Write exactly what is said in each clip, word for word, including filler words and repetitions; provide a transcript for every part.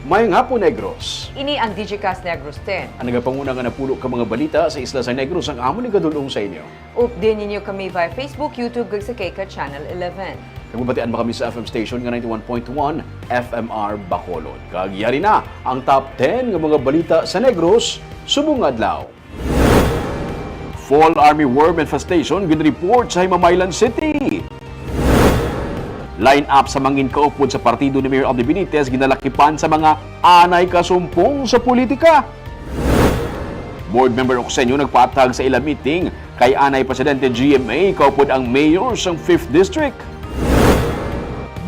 Mayong hapon, Negros. Ini ang Digicast Negros ten. Ang nagapanguna nga napulo ka mga balita sa isla sa Negros ang amon igadul-ong sa inyo. Update ninyo kami via Facebook, YouTube, kag sa Keka Channel eleven. Kag mabatian ba kami sa F M station nga ninety-one point one F M R Bacolod. Kag yari na ang top ten nga mga balita sa Negros subong nga adlaw. Fall armyworm infestation ginreport sa Himamaylan City. Line-up sa mangin kaupod sa partido ni Mayor Aldi Benitez ginalakipan sa mga anay kasumpong sa politika. Board member Ocsenio nagpatag sa ila meeting kay anay Presidente G M A kaupod ang mayor sang fifth District.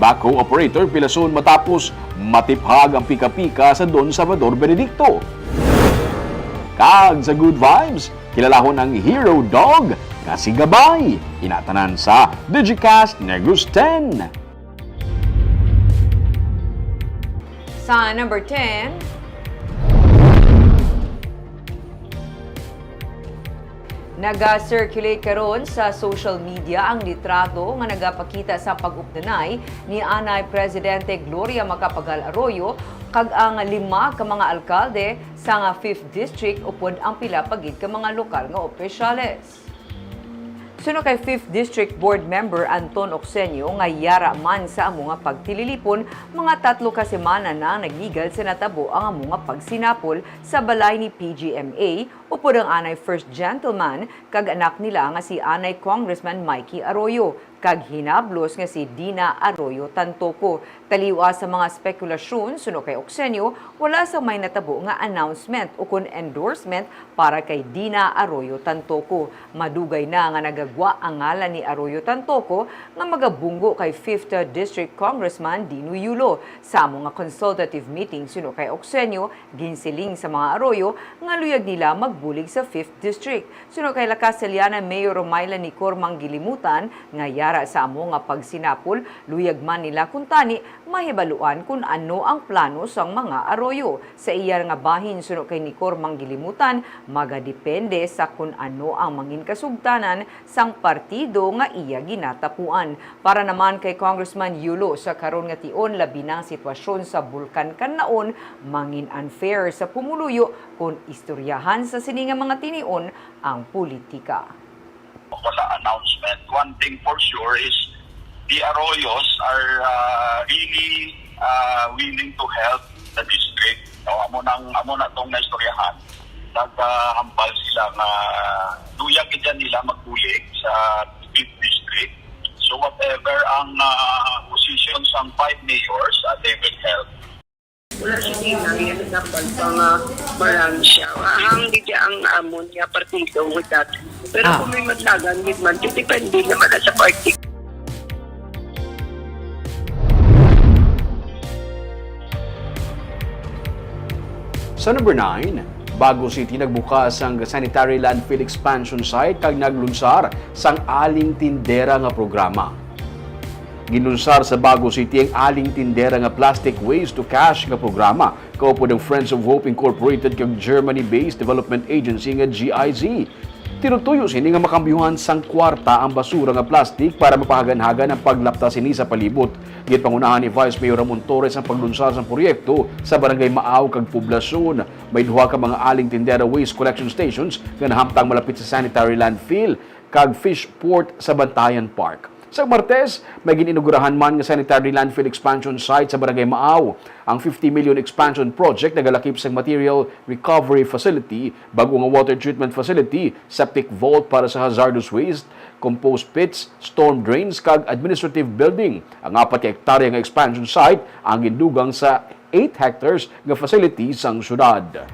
Backhoe operator pilason matapos matiphag ang pika-pika sa Don Salvador Benedicto. Kag sa good vibes, kilalahon ang hero dog nga si Gabay. Inatanan sa Digicast Negros ten. Sa number ten, naga-circulate karon sa social media ang litrato nga nagapakita sa pag-updanay ni anay Presidente Gloria Macapagal Arroyo kag ang lima ka mga alkalde sang fifth District upod ang pila pa gid ka mga lokal nga opisyales. Suno kay Fifth District Board Member Anton Ocsenio nga yara man sa amo nga pagtililipon, mga tatlo ka semana na ang nagligad sa natabo ang amo nga pagsinapol sa balay ni P G M A upod ang anay First Gentleman kag anak nila nga si anay Congressman Mikey Arroyo, kag hinablos nga si Dina Arroyo Tantoco. Taliwa sa mga spekulasyon, suno kay Ocsenio, wala sa may natabo nga announcement ukon endorsement para kay Dina Arroyo Tantoco. Madugay na nga nagagwa ang ngalan ni Arroyo Tantoco nga magabunggo kay Fifth District Congressman Dino Yulo. Sa amo nga consultative meeting, suno kay Ocsenio, ginsiling sa mga Arroyo nga luyag nila magbulig sa Fifth District. Suno kay La Castellana Mayor Romila Nicor Manggilimutan nga yara sa amo nga pagsinapol, luyag man nila kuntani mahibaluan kun ano ang plano sang mga Arroyo. Sa iya nga bahin, suno kay Nicor Manggilimutan, magadepende sa kun ano ang mangin kasugtanan sang partido nga iya ginatapuan. Para naman kay Congressman Yulo, sa karon nga tion, labi na ang sitwasyon sa Bulkan Kanlaon, mangin unfair sa pumuluyo kon istoryahan sa sini nga mga tinion ang politika. Wala announcement. One thing for sure is the Arroyos are uh, really uh, willing to help the district. No, amo nang amo na tong naistoryahan. Nagahambal sila nga luyag gid nila magbulig sa fifth district. So whatever ang uh, position sang five mayors, uh, they will help. Wala si Dina, yan ang nambal pa nga marami siya. Ahang di siya ang amon nga partido with that. Pero Ah. kung may matlagan, gid man, depende naman na sa party. Sa number nine, Bago City nagbukas ang sanitary landfill expansion site kag naglunsar sang Aling Tindera nga programa. Ginlunsar sa Bago City ang Aling Tindera nga Plastic Waste to Cash nga programa kaupod ang Friends of Hope Incorporated kag Germany-based development agency nga G I Z. Tinutuyo sini nga makambyuhan sang kwarta ang basura nga plastic para mapahagan-hagan ang paglapta sini sa palibot. Ginpangunahan ni Vice Mayor Ramon Torres ang paglunsar sang proyekto sa Barangay Maaw kag Poblacion. May duha ka mga Aling Tindera waste collection stations nga nahamtang malapit sa sanitary landfill kag fish port sa Bantayan Park. Sa Martes, may gin-inugurahan man nga sanitary landfill expansion site sa Barangay Maaw. Ang fifty million expansion project nagalakip sang material recovery facility, bag-o nga water treatment facility, septic vault para sa hazardous waste, compost pits, storm drains, kag administrative building. Ang apat ka hektarya nga expansion site ang gindugang sa eight hectares nga facility sang syudad.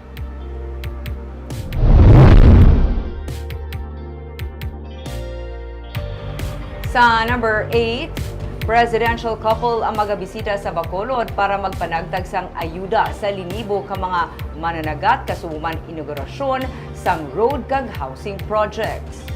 Sa number eight, presidential couple ang magabisita sa Bacolod para magpanagtag sang ayuda sa linibo ka mga mananagat kasubo man inaugurasyon sang road kag housing projects.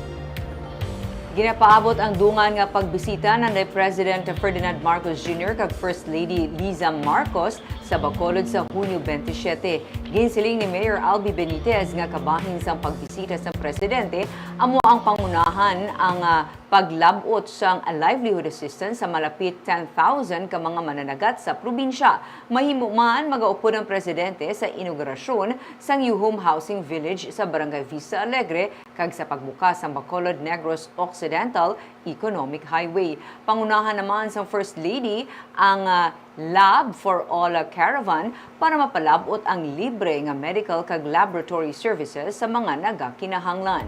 Ginapaabot ang dungan nga pagbisita nanday President Ferdinand Marcos Junior kag First Lady Liza Marcos sa Bacolod sa Hunyo twenty-seven. Ginsiling ni Mayor Albi Benitez nga kabahin sang pagbisita sa presidente amo ang pangunahan ang, ah, paglab-ot sang livelihood assistance sa malapit ten thousand ka mga mananagat sa probinsya. Mahimo man magaupod ang presidente sa inaugurasyon sang Yuhum Housing Village sa Barangay Vista Alegre kag sa pagbukas sang Bacolod Negros Occidental Economic Highway. Pangunahan naman sang First Lady ang, ah, Lab for All Caravan para mapalab-ot ang libre nga medical kag laboratory services sa mga nagakinahanglan.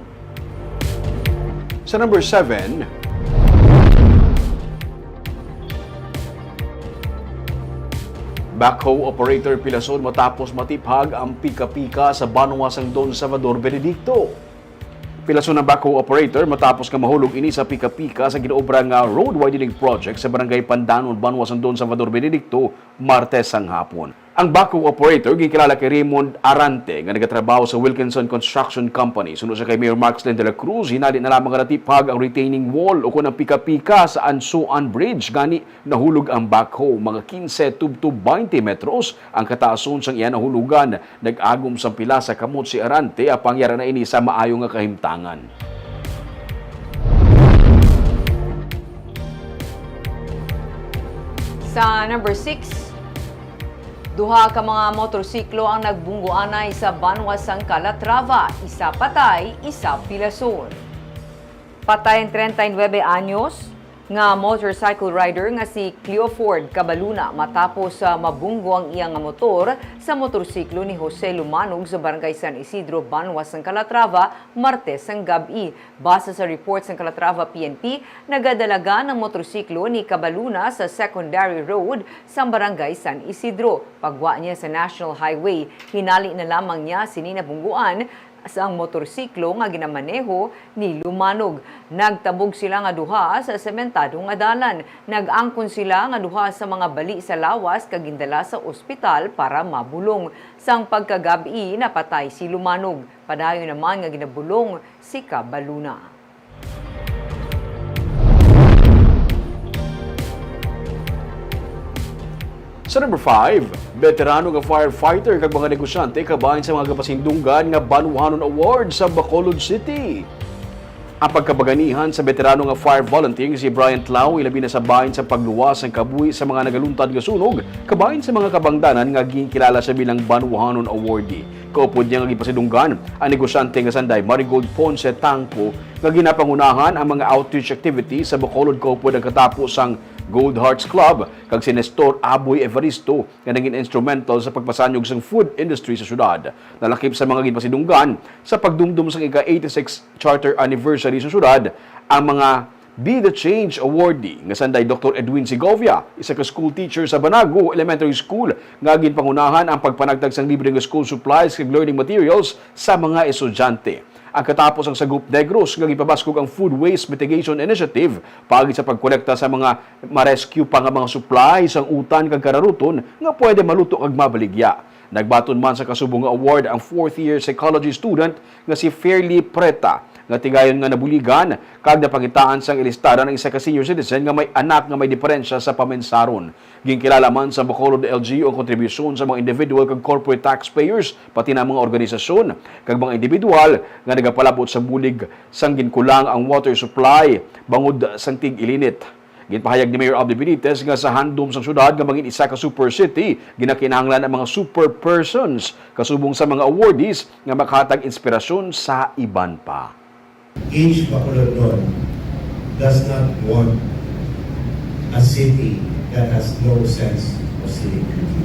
Sa number seven, backhoe operator pilason matapos matiphag ang pika-pika sa banwa sang Don Salvador Benedicto. Pilason ang backhoe operator matapos nga mahulog ini sa pika-pika sa ginaobra nga road widening project sa Barangay Pandanon, banwa sang Don Salvador Benedicto, Martes sang hapon. Ang backhoe operator ginkilala kay Raymond Arante nga nagatrabaho sa Wilkinson Construction Company. Suno siya kay Mayor Mark Slen de la Cruz, hinali na lamang nga natiphag ang retaining wall o kon ang pika-pika sa Ansuan Bridge. Gani, nahulog ang backhoe mga quince tubtob twenty metros ang kataason sang iya nahulugan. Nag-agom sang pila sa kamot si Arante, apang yara na ini sa maayo nga kahimtangan. Sa number six, duha ka mga motorsiklo ang nagbunggoanay sa banwa sang Calatrava, isa patay, isa pilason. Patay ang treinta y nueve anyos nga motorcycle rider nga si Cleoford Cabaluna matapos sa mabunggo ang iya nga motor sa motorsiklo ni Jose Lumanog sa Barangay San Isidro, banwa sang Calatrava, Martes sang gab-i. Base sa report sang Calatrava P N P, nagadalagan ang motorsiklo ni Cabaluna sa secondary road sa Barangay San Isidro. Pagwa niya sa National Highway, hinali na lamang niya sini nabungguan sang motorsiklo nga ginamaneho ni Lumanog. Nagtabog sila nga duha sa sementado nga dalan. Nag-angkon sila nga duha sa mga bali sa lawas kag gindala sa ospital para mabulong. Sang pagkagab-i, napatay si Lumanog. Padayon naman nga ginabulong si Cabaluna. Sa number five, beterano nga firefighter kag mga negosyante kabahin sa mga gapasindunggan nga Banwahanon Award sa Bacolod City. Ang pagkabaganihan sa beterano nga fire volunteer nga si Bryant Lau, ilabi na sa bahin sa pagluwas sang kabuhi sa mga nagaluntad nga sunog, kabahin sa mga kabangdanan nga ginkilala siya bilang Banwahanon Awardee. Kaupod niya nga ginpasidunggan ang negosyante nga sanday Marigold Ponce Tangco nga ginapangunahan ang mga outreach activities sa Bacolod kaupod ang katapo sang Gold Hearts Club kag si Nestor Aboy Evaristo nga naging instrumental sa pagpasanyog sang food industry sa syudad. Nalakip sa mga ginpasidunggan sa pagdumdom sang ika eighty-six charter anniversary sa syudad ang mga Be the Change Awardee nga sanday Doktor Edwin Segovia, isa ka school teacher sa Banago Elementary School, nga ginpangunahan ang pagpanagtag sang libre nga school supplies kag learning materials sa mga estudyante. Ang katapo sang Sagup Negros nga ginpabaskog ang Food Waste Mitigation Initiative paagi sa pagkolekta sa mga ma-rescue pa nga mga supply sang utan kag kararuton nga pwede maluto kag mabaligya. Nagbaton man sa kasubong nga award ang fourth year psychology student nga si Fairly Preta, nga tigayon nga nabuligan kag napangitaan sang ilistada ang isa ka senior citizen nga may anak nga may diperensya sa pamensaron. Ginkilala man sa Bacolod L G U ang kontribusyon sa mga individual kag corporate taxpayers, pati na ang mga organisasyon kag mga individual nga nagapalabot sa bulig sang ginkulang ang water supply bangod sang tig-ilinit. Ginpahayag ni Mayor Abdi Benitez nga sa handom sang syudad nga mangin isa ka super city, ginakinahanglan ang mga super persons kasubong sa mga awardees nga makahatag inspirasyon sa iban pa. Each Bacolodnon does not want a city that has no sense of civic duty.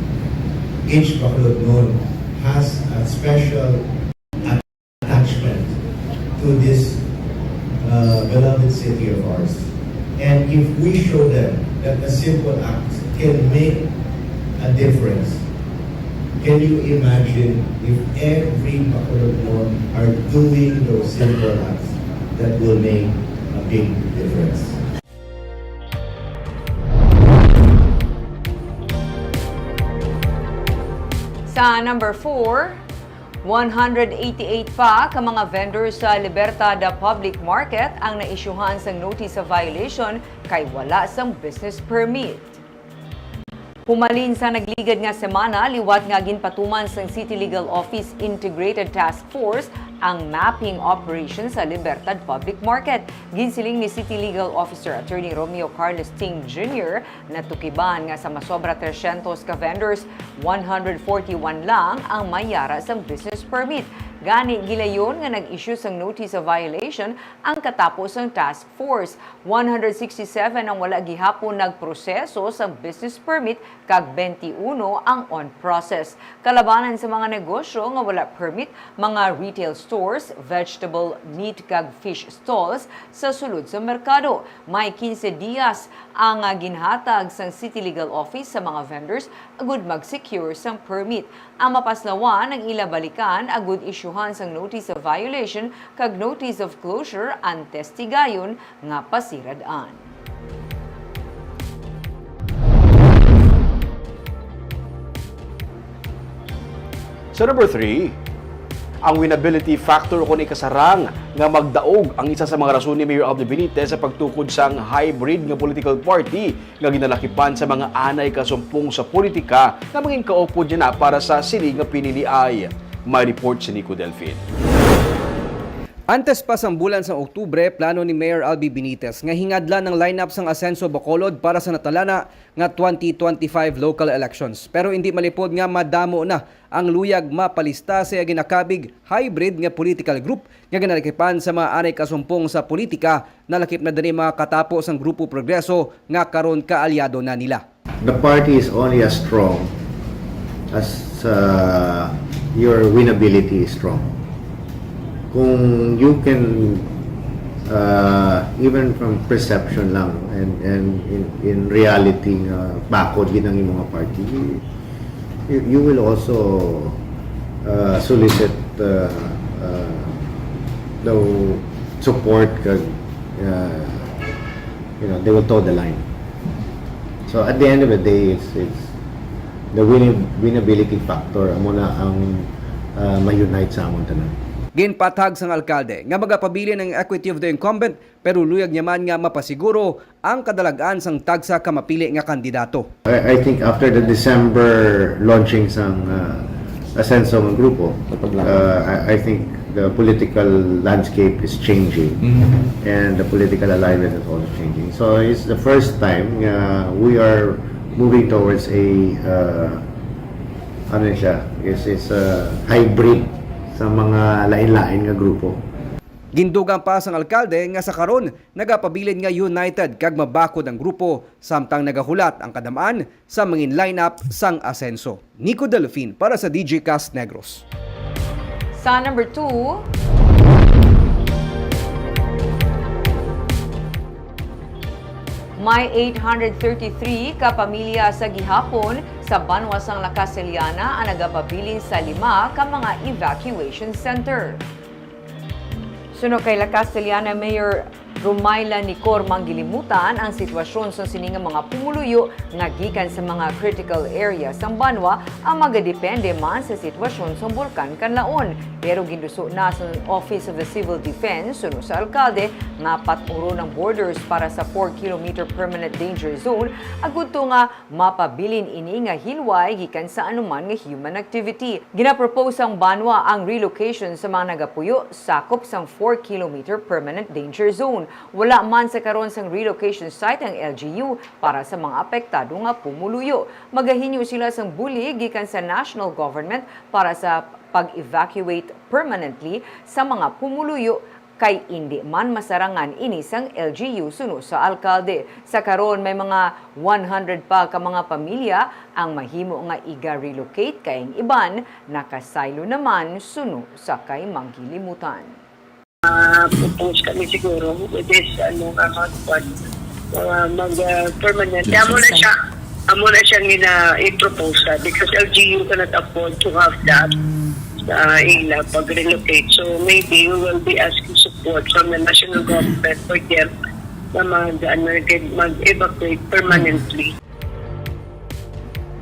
Each Bacolodnon has a special attachment to this, uh, beloved city of ours. And if we show them that a simple act can make a difference, can you imagine if every Bacolodnon are doing those simple acts that will make a big difference? Sa number four, one hundred eighty-eight pa ka mga vendors sa Libertad Public Market ang naisyuhan sang notice of violation kay wala sang business permit. Humalin sa nagligad nga semana, liwat nga ginpatuman sang City Legal Office Integrated Task Force ang mapping operation sa Libertad Public Market. Ginsiling ni City Legal Officer Attorney Romeo Carlos Ting Junior, natukiban nga sa masobra trescientos ka vendors, one hundred forty-one lang ang may yara sang business permit. Gani, gilayon nga nag-issue sang notice of violation ang katapo sang task force. One hundred sixty-seven ang wala gihapon nagproseso sang business permit kag twenty-one ang on process. Kalabanan sa mga negosyo nga wala permit, mga retail stores, vegetable, meat kag fish stalls sa sulod sa merkado. May quince dias ang, ah, ginhatag sang City Legal Office sa mga vendors agud mag-secure sang permit. Ang mapaslawan ang ila balikan agud isyuhan sang notice of violation kag notice of closure antes tigayon nga pasirad-an. Sa number three, ang winnability factor o kon ikasarang nga magdaog ang isa sa mga rason ni Mayor Alvin Benitez sa pagtukod sang hybrid nga political party nga ginalakipan sa mga anay kasumpong sa politika nga mangin kaupod niya na para sa sini nga piniliay. May report si Nico Delfin. Antes pa sang bulan sang Oktubre, plano ni Mayor Alvin Benitez nga hingadlan ang lineup sang Asenso Bacolod para sa natalana nga twenty twenty-five local elections. Pero indi malipod nga madamo na ang luyag mapalista sa iya ginakabig hybrid nga political group nga ginalakipan sa mga anay kasumpong sa politika. Nalakip na diri mga katapo sang Grupo Progreso nga karon kaalyado na nila. The party is only as strong as, uh, your winnability is strong. Kung you can, uh, even from perception lang and, and in, in reality nga bakod gid ang imong party, you, you will also, uh, solicit, uh, uh, the support kag, uh, you know, they will toe the line. So at the end of the day, it's, it's the winning, winnability factor amo na ang, uh, ma-unite sa amon tanan. Ginpahayag sang alkalde nga magapabilin ang equity of the incumbent, pero luyag niya man nga mapasiguro ang kadalag-an sang tagsa ka mapili nga kandidato. I, I think after the December launching sang, uh, Asenso nga grupo, uh, I, I think the political landscape is changing and the political alignment is also changing. So it's the first time nga we are moving towards a, uh, ano siya, is, is a hybrid sa mga lain-lain nga grupo. Gindugang pa sang alkalde nga sa karon nagapabilin nga united kag mabakod ang grupo, samtang nagahulat ang kadam-an sa mangin lineup sang Asenso. Nico Delfin para sa D J Cast Negros. Sa number two, may eight hundred thirty-three ka pamilya sa gihapon sa banwa sang La Castellana ang nagapabilin sa lima ka mga evacuation center. Suno kay La Castellana Mayor Rumayla Nicor Manggilimutan, ang sitwasyon sa sini nga mga pumuluyo nga gikan sa mga critical area sang banwa ang magadepende man sa sitwasyon sa Bulkan Kanlaon. Pero ginduso na sa Office of the Civil Defense, suno sa alkalde, nga pat-uron ang borders para sa four kilometer permanent danger zone, agud to nga mapabilin ini nga hilway gikan sa anuman nga human activity. Ginapropose sang banwa ang relocation sa mga nagapuyo sakop sang four kilometer permanent danger zone. Wala man sa karon sang relocation site ang L G U para sa mga apektado nga pumuluyo. Magahinyo sila sang bulig gikan sa national government para sa pag-evacuate permanently sa mga pumuluyo, kay indi man masarangan ini sang L G U, suno sa alkalde. Sa karon, may mga one hundred pa ka mga pamilya ang mahimo nga iga-relocate, kay ang iban nakasaylo naman, suno sa kay Manggilimutan. Ah, propose kami siguro with this, ano, nga hotspot. Ah, mag, ah, permanent. Kaya amo na siya, amo na siya nga i-propose, ah, because L G U cannot afford to have that sa ila pag-relocate. So maybe we will be asking support from the national government for them na mag, ano, mag-evacuate permanently.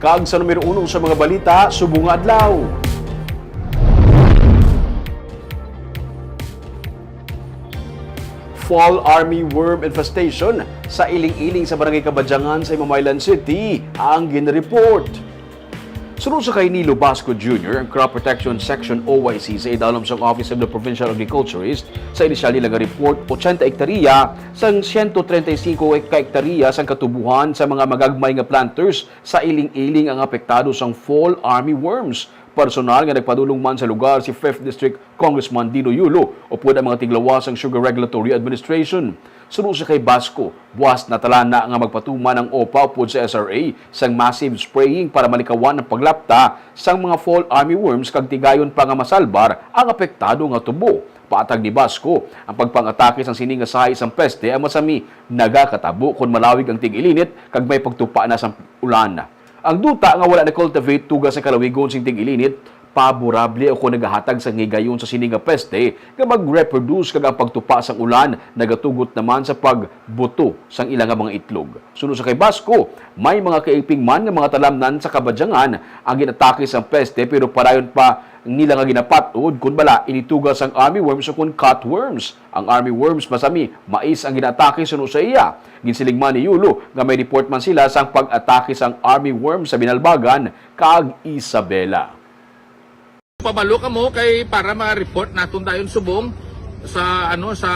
Kag sa numero uno sa mga balita subong nga adlaw, fall army worm infestation sa iling-iling sa Barangay Kabadyangan sa Himamaylan City ang ginreport. Suno sa kay Nilo Basco Junior, ang Crop Protection Section O I C sa idalom sang Office of the Provincial Agriculturist, sa inisyal nila nga report, ochenta hektarya sang siyento treinta y cinco ka hektarya sang katubuhan sa mga magagmay nga planters sa Iling-Iling ang apektado sang fall army worms. Personal nga nagpadulong man sa lugar si Fifth District Congressman Dino Yulo upod ang mga tiglawas sang Sugar Regulatory Administration. Suno sa kay Basco, buas na tala na nga magpatuman ang OPA upod sa S R A sang massive spraying para malikawan ang paglapta sang mga fall army worms kag tigayon pa nga masalbar ang apektado nga tubo. Patag ni Basco, ang pagpangatake sang sini nga sahi sang peste ang masami nagakatabo kon malawig ang tig-ilinit kag may pagtupa na sang ulan. Ang duta nga wala na-cultivate tuga sa kalawigon sing tig-ilinit, paborable o kon nagahatag sang higayon sa sini nga peste nga mag-reproduce kag ang pagtupa sang ulan nagatugot naman sa pagbuto sang ila nga mga itlog. Suno sa kay Basco, may mga kaiping man nga mga talamnan sa kabadyangan ang ginatake sang peste pero padayon pa nila nga ginapat-od kon bala ini tuga sang army worms o kon cutworms. Ang army worms masami mais ang ginaatake suno sa iya. Ginsiling man ni Yulo nga may report man sila sang pag-atake sang army worm sa Binalbagan kag Isabela. Pabalo kamo kay para ma-report naton dayon subong sa, ano, sa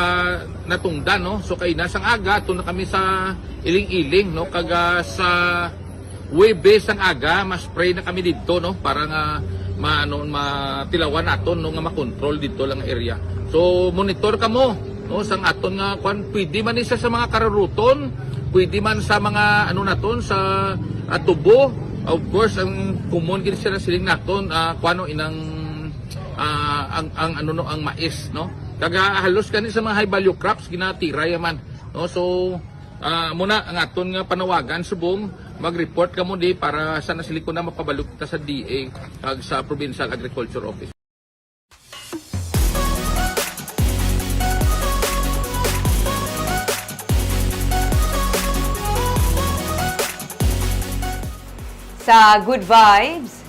natungdan, no? So, kay na sang aga, ato na kami sa Iling-Iling, no? Kag, ah, sa Huwebes ang aga, ma-spray na kami didto, no, para nga ma-, ano, matilawan naton, no, nga makontrol didto lang area. So, monitor kamo, no, sang aton nga kwan, pwede man ni siya sa mga kararuton, pwede man sa mga, ano naton, sa, ah, tubo. Of course, ang common gid siya na siling naton, ah, kwan, no, inang, ah, ang, ang, ano, no, ang mais, no. Kag, ah, halos gani sa mga high value crops, ginatira ya man, no. So, Ah, amo na ang aton nga panawagan subong mag-report kamo di para sa nasiling ko na mapabalo kita sa D A kag sa Provincial Agriculture Office. Sa Good Vibes,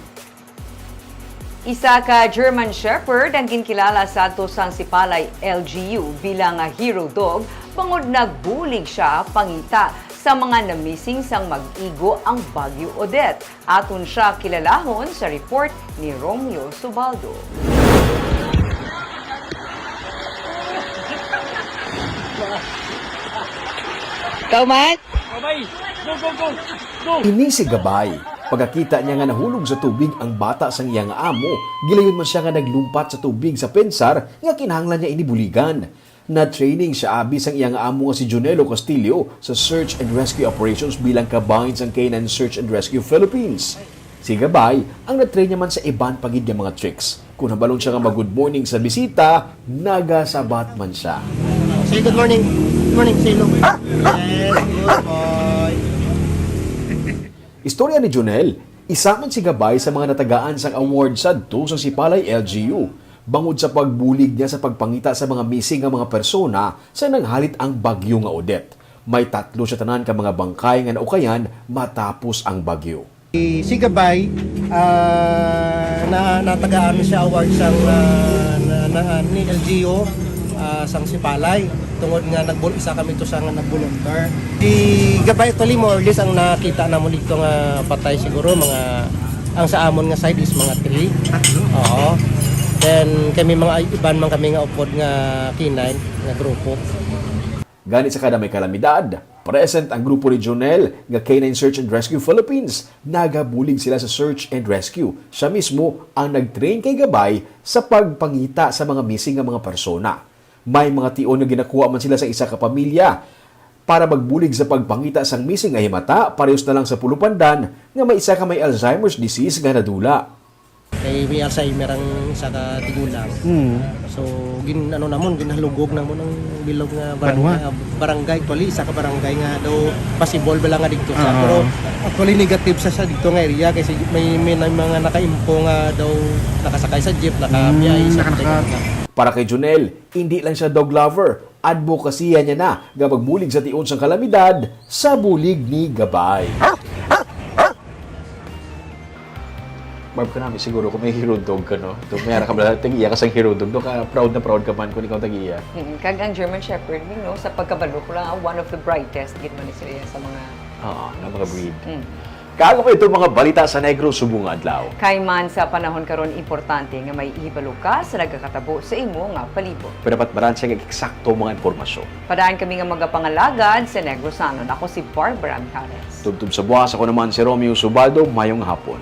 isa ka German Shepherd ang ginkilala sadto sang Sipalay L G U bilang nga hero dog bangod nagbulig siya pangita sa mga na-missing sang mag-igo ang Bagyo Odette. Aton siya kilalahon sa report ni Romeo Subaldo. Ikaw man? Ini si Gabay. Pagkakita niya nga nahulog sa tubig ang bata sang iya nga amo, gilayon man sia nga naglumpat sa tubig sa pensar nga kinahanglan niya ini buligan. Na-training sia abi sang iya nga amo nga si Junelo Castillo sa search and rescue operations bilang kabahin sang K nine Search and Rescue Philippines. Si Gabay ang na-train niya man sa iban pa gid nga mga tricks. Kon hambalon sia nga mag-good morning sa bisita, nagasabat man sia. Say good morning. Good morning, say hello. Yes, good boy. Istorya ni Junel, isa man si Gabay sa mga natagaan sang award sadto sa Sipalay L G U bangod sa pagbulig niya sa pagpangita sa mga missing nga mga persona sa nanghalit ang bagyo nga Odette. May tatlo sa tanan ka mga bangkay nga naukayan matapos ang bagyo. Si Gabay, ah, na natagaan siya award sang, ah, na, na, ni L G U, ah, sang Sipalay, tungod nga nagbul isa kami to sa nga nagbolunteer. Si Gabay actually more or less ang nakita namon dito nga patay siguro mga ang sa amon nga side is mga three. Tatlo. Oo. Then kami mga iban man kami nga upod nga K nine nga grupo. Gani sa kada may kalamidad, present ang grupo ni Jonel nga K nine Search and Rescue Philippines. Nagabulig sila sa search and rescue. Siya mismo ang nag-train kay Gabay sa pagpangita sa mga missing nga mga persona. May mga tion nga ginakuha man sila sa isa ka pamilya para magbulig sa pagpangita sang missing nga himata, parehos na lang sa Pulupandan nga may isa ka may Alzheimer's disease nga nadula. Kay may Alzheimer ang isa ka tigulang. Hmm. So, gin ano namon, ginhalugog namon ang bilog nga Banwa. barangay, ah, barangay actually, isa ka barangay nga daw possible bala nga dito sa. Ah. Pero actually negative sa sa dito nga area kasi may may na- mga nakaimpo nga daw nakasakay sa jeep, nakabiyay Hmm, sa nakalakad. Para kay Junel, hindi lang siya dog lover. Advocacy niya na nga magbulig sa tion sang kalamidad sa bulig ni Gabay. Barb ka namin siguro kung may hero dog ka, no? Kung may ara ka bala, tag-iya ka sang hero dog, no? Ka proud na proud ka man kung ikaw tag-iya. Mm, kag ang German Shepherd, you know, sa pagkabalo ko lang, ah, one of the brightest gid man ni siya sa mga Oo, nga mga breed. Mm. Kag amo ito mga balita sa Negros subong nga adlaw. Kay man sa panahon karon, importante nga may ihibalo ka sa nagakatabo sa imo nga palibot. Pero dapat balanse kag eksakto mga impormasyon. Padaan kami nga magapangalagad sa Negrosanon. Ako si Barbara Mijares. Tubtob sa buwas, ako naman si Romeo Subaldo. Mayong hapon.